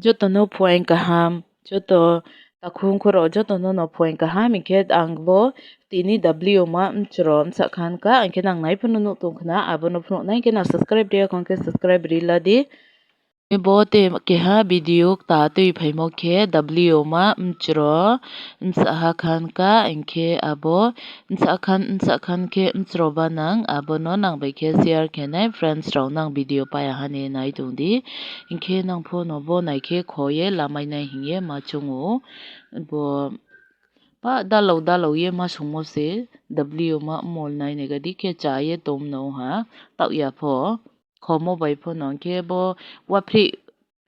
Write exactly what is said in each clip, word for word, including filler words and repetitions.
Jotono phuaing kaham, joto takhuk khorok jotono no phuaing kaham, hinkhe ang bo tini W ma mchwro msa khan ka, hinkhe nang nai phano nuk tong khna, abono phunuk nai khe nang subscribe riya khon khe subscribe ri la di. Bo tei keha video ta twi phaimo khe W ma mchwro msa ha khan ka, hinkhe abo msa khan, msa khan khe mchwro ba nang, abono nang bai khe share khe nai friends rok nang video paya hani nai tong di. Hinkhe nang phono bo nai khe kho ye lamai nai hiye ma chungo. Bo pa dalok dalok ye ma songmo se W ma mol nai nai gadi khe cha ye tom no ha tak ya pho. Khomo bai phano hinkhe bo waphrih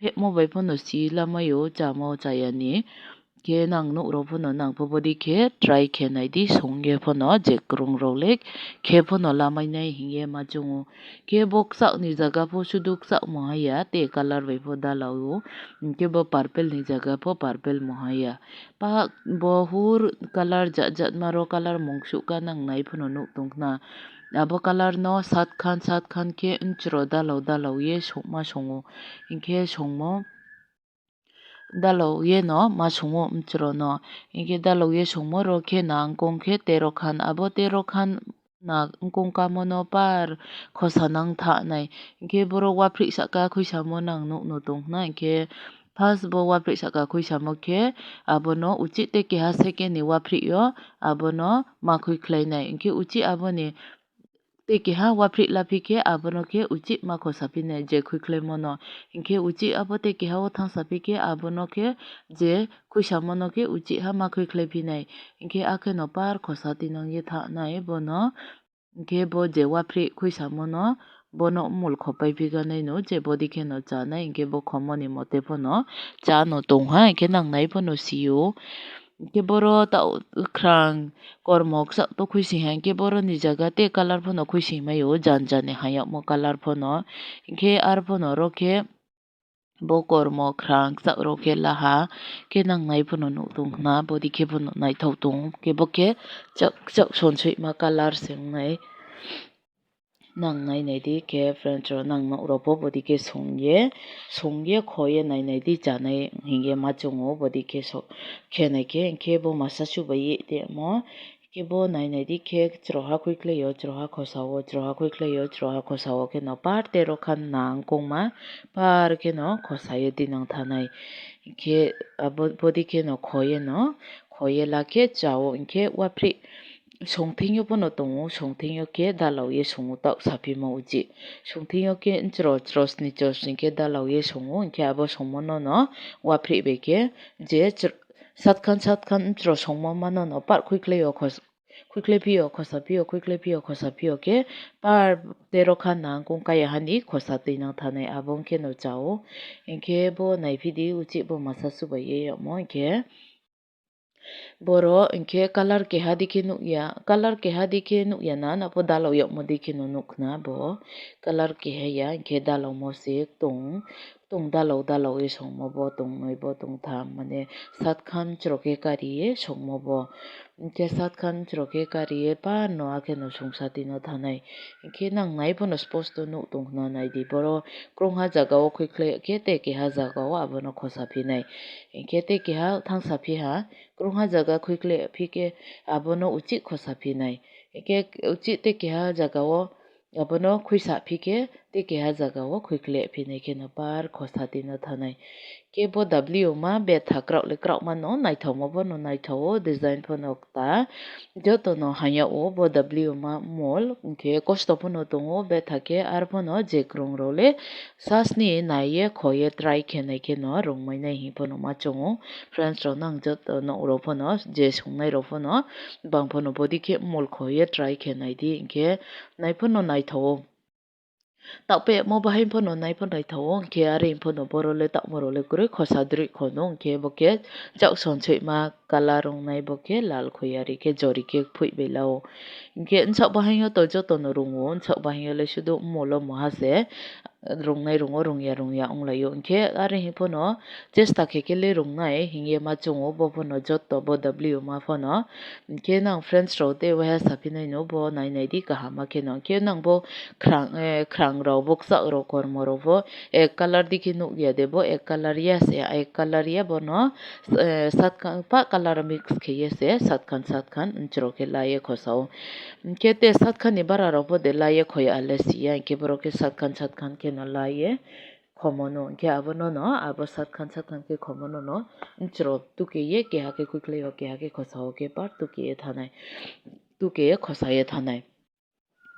phehmo bai phano si lamaio chamo chayani. Khe nang nuk rok phano nang pho bodi khe try khe nai di song ye phano je kwrwng rok le khe phano lamai nai hiye ma chungo. Khe bo kwchak ni jaga pho sudu kwchak mo haya tei colour bai pho dalao. Hinkhe bo purple ni jaga pho purple mo haya. Pak bo hur colour jat jat ma rok colour mung suh ka nang nai phano nuk tong khna. Abo colour no sat khan sat khan khe mchwro dalao dalao ye songma songo. Hinkhe songmo dalao ye no ma songo mchwro no. Hinkhe dalao ye songmo rok khe nang kong khe tero khan, abo tero khan na wngkong kamo no par khosa nang tha nai. Hinkhe borok waphrih saka khwi samo nang nuk no tong khna, hinkhe first bo waphrih saka khwi samo khe abono uchih tei keha second ni waphrih o abono ma khwi khlai nai. Hinkhe uchih aboni tei keha waphrih laphi khe abono khe uchih ma khosa phi nai je khwi khlai mono. Hinkhe uchih abo tei keha o thangsa phi khe abono khe je khwi samo no khe uchih ha ma khwi khlai phi nai. Hinkhe akhe no par khosa tinang ye tha nai bono. Hinkhe bo je waphrih khwi samo no bono mul khopai phi ganai no je bodi khe no cha nai, hinkhe bo khomo ni mote phano cha no tong ha, hinkhe nang nai phano si o. Hinkhe boro ta kwkhwrang kormo kwchak to khwi sing ha, hinkhe boro ni jaga tei colour phano khwi sing mai o, jan jan ni hayakmo colour phano. Hinkhe ar phano oro khe bo kormo kwkhwrang kwchak rok khe laha khe nang nai phano nuk tong khna, bodi khe phano naithok tong khe bo khe chak chak sonsoima colour se wngnai. Nang nai nai di khe friends rok nang nok rok bo bodi khe song ye song ye kho ye nai nai di chanai hinkhe ma chungo bodi khe sok khe nai khe hinkhe bo masa subai ye temo. Khe bo nai nai di khe chwraha khwi khlai o, chwraha khosa o, chwraha khwi khlai o, chwraha khosa o khe no par tero khan nang kongma par khe no khosa ye di nang thanai. Khe abo bodi khe no kho ye no, kho ye la khe cha o, hinkhe waphrih songthing yo phano tongo, songthing yo khe dalao ye songo tak saphima uchi. Songthing yo khe chwro chwro sni chwro sni khe dalao ye songo, hinkhe abo songmo no no waphrih bai khe je chwr-, Sat khan sat khan chwro songma mano no par khwi khlai o khos-, khwi khlai phi o khosa phi o, khwi khlai phi o khosa phi o khe par tero khan nang kong kaya hani khosa twi nang thanai abo wng khe no cha o. Hinkhe bo nai phi di uchi bo masa subai ye yamo hinkhe boro hinkhe colour keha di khe nuk ya, colour keha di khe nuk ya na, na pho dalao yokmo di khe no nuk khna bo colour keha ya hinkhe dalao mo se tong. Tong dalao dalao ye songmo bo, tong noi bo, tong tham, mane sat khan chwrok ye kari ye songmo bo. Hinkhe sat khan chwrok ye kari ye par no akhe no songsa twi no thanai. Hinkhe nang nai phano sposto nuk tong khna nai di. Boro krungha jaga o khwi khlai khe tei keha jaga o abono khosa phi nai. Hinkhe tei keha thangsa phi ha, krungha jaga khwi khlai phi khe abono uchi khosa phi nai. Hinkhe uchi tei keha jaga o abono khwisa phi khe tei keha jaga o khwi khlai phi nai khe no par khosa twi no thanai. Khe bo W ma betha kraoh le kraoh ma no naithokma bo no naithok o design phano ta joto no hanya o bo W ma mol hinkhe kosto phano tongo betha khe ar phano je kwrwng rok le sasni nai ye kho ye try khe nai khe no rwngmai nai hing phano ma chongo. Friends rok nang joto nok rok phano je songnai rok phano bang phano bodi khe mol kho ye try khe nai di hinkhe nai phano naithok o. Takpe mo bahai phano nai phano naithok o hinkhe are phano boro le takmo rok le kwrwi khosa drwi khono hinkhe bo khe chak son soi ma colour wngnai bo khe lal khoi ari khe jori khe phui bai lao. Hinkhe nsok bahai o to joto no rwngo, nsok bahai o le sudu mulo moha se rwngnai rwngo, rwngya rwngya wng lai o. Hinkhe are hing phano chesta khe khe le rwngnai hingye ma chwngo bo phano joto bo W ma phano. Hinkhe nang friends rok tei waha saphi nai no bo nai nai di kaham ma khe no. Hinkhe nang bo khrang, eh, khrang rok bukchak rok kormo rok bo ek colour di khe nuk ya de bo ek colour ya se, ek colour ya bono, eh, sat khan pa colour mix khe ye se sat khan sat khan nchro khe la ye khosa o. Hinkhe te sat khan ni bara rok bo de la ye khoi ya le si ya, hinkhe borok khe sat khan sat khan khe no la ye khomo no. Hinkhe abo no no abo sat khan sat khan khe khomo no no nchro tuke ye keha khe khuklai o keha khe khosa o khe par tuke ye thanai, tuke ye khosa ye thanai.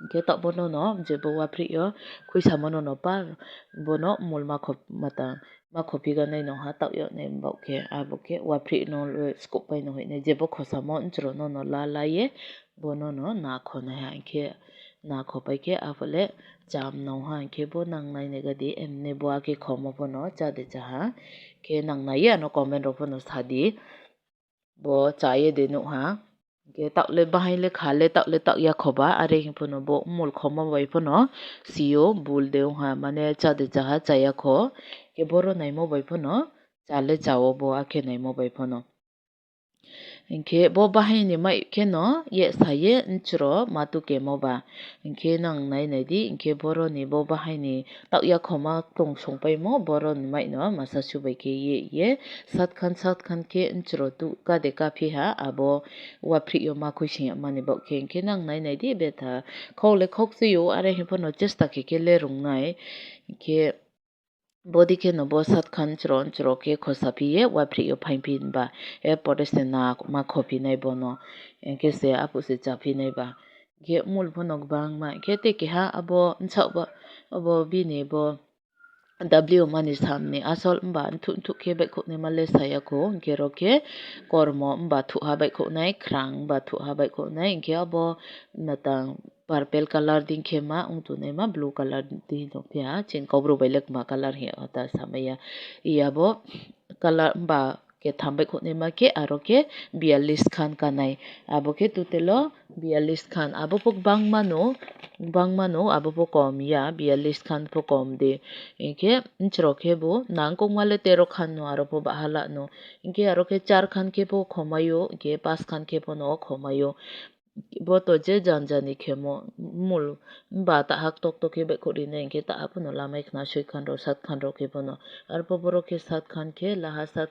Hinkhe tabuk bono no je bo waphrih o khwi samo no no par bono mul ma khop mata ma khopi ganai no ha tak yok nai bok khe abo khe waphrih no scope pai no hoi nai je bo khosamo nchro no no la la ye bono no na khonai ha hinkhe na khopai khe abo le cham no ha hinkhe bo nang nai nai gadi emni bo akhe khomo bono cha de cha ha khe nang nai ye ano comment rok bono sa di. Bo cha ye de nuk ha. Hinkhe tak le bahai le kha le tak le tak ya khoba, are hing phano bo mul khoma bai phano si o bul de wng ha, mane cha de cha ha cha ya kho. Hinkhe boro naimo bai phano cha le cha o bo, akhe naimo bai phano. Hinkhe bo bahai ni mai khe no ye sa ye nchro ma tu kemo ba. Hinkhe nang nai nai di, hinkhe boro ni bo bahai ni tak ya khoma tong song pai mo, boro ni mai no masa su bai khe ye ye sat khan sat khan khe nchro tu ka de ka phi ha abo waphrih yo ma khui sing ya mani bok khe. Hinkhe nang nai nai di betha khok le khok si yo, are hing phano chesta khe khe le rung nai. Hinkhe bo di khe no bo sat khan nchro nchro khe khosa phi ye waphrih yo phaing phi hinba, er pore se na ma khophi nai bono, hinkhe se aphuru se chaphi nai ba. Hinkhe mul phano kwbangma, hinkhe tei keha abo nsak bo, abo bini bo W mani samni asol wngba nthuk nthuk khe baihkhouh naima le saya kho, hinkhe oro khe kormo wngba thuha baihkhouh nai, khrang wngba thuha baihkhouh nai, hinkhe abo mwtang purple colour di khe ma wng tongnaima, blue colour di tong phiya, chini Kokborok bai le kwma colour hiya ta samaya. Iya bo colour wngba khe tham baihkhouh naima khe aro khe biyallis khan kanai, abo khe total o biyallis khan, abo bo kwbangma no, kwbangma no, abo bo kom ya, biyallis khan pho kom de. Hinkhe nchro khe bo nang kokma le tero khan no, aro pho bahala no. Hinkhe aro khe char khan khe pho khomaio, hinkhe pas khan khe pho no khomaio. Bo to je jan jani khemo mul ba tahak tok tok khe baihkhouh rinai, hinkhe taha phano lamai khna soi khan rok, sat khan rok khe phano. Arpho borok khe sat khan khe laha sat,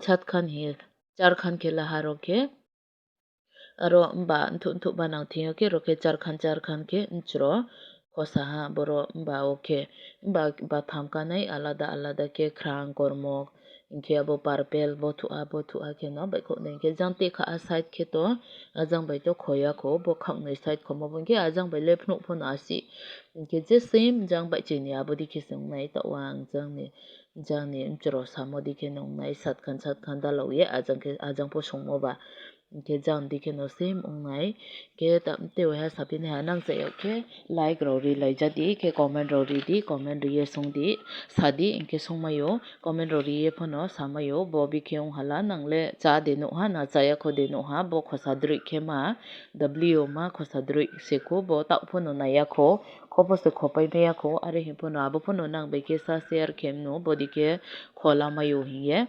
sat khan hi char khan khe laha rok khe aro wngba nthuk nthuk ba nang thing yo khe oro khe char khan char khan khe nchro khosa ha borok wngba o khe wngba batham kanai alada alada khe khrang kormo hinkhe abo purple bo thuha bo thuha khe no baihkhouh nai hinkhe jang tei kha a side khe to ajang bai to khoya kho bo khaknwi side khomo bo hinkhe ajang bai le phunuk phano asi hinkhe je same jang bai chini abo dikhe se wngnai ta o ang jang ni. Jang ni nchro samo dikhe nungnai sat khan sat khan dalok ye ajang khe ajang pho songmo ba. Hinkhe jang dikhe no same wngnai. Khe ta-, tei waha sapini ha nang chayok khe like rok ri lai jadi khe comment rok ri di, comment ri ye song di, sa di, hinkhe songmai o comment rok ri ye phano samai o bo bikhe wng hala nang le cha de nuk ha na chaya kho de nuk ha bo khosa droi khe ma W ma khosa droi se kho bo tak phano nai ya kho. Khopo se khopai maya kho, are hing phano abo phano nang bai khe sa share khe mano, bodi khe khola maio hing ye.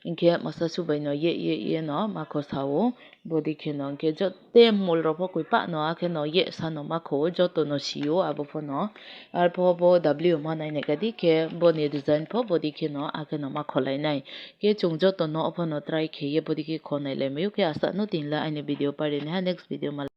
Hinkhe masa subai no ye ye ye no ma kho sao, bodi khe no hinkhe joto mol rok pho koi pa no, akhe no ye sa no ma kho, joto no sio abo phano. Arpho bo W ma nai nai kadi khe boni design pho bodi khe no akhe no ma kho lai nai. Khe chwng joto no o phano try khe ye bodi khe kho nai lai maio, khe asa no tin le aini video pari nai ha, next video ma.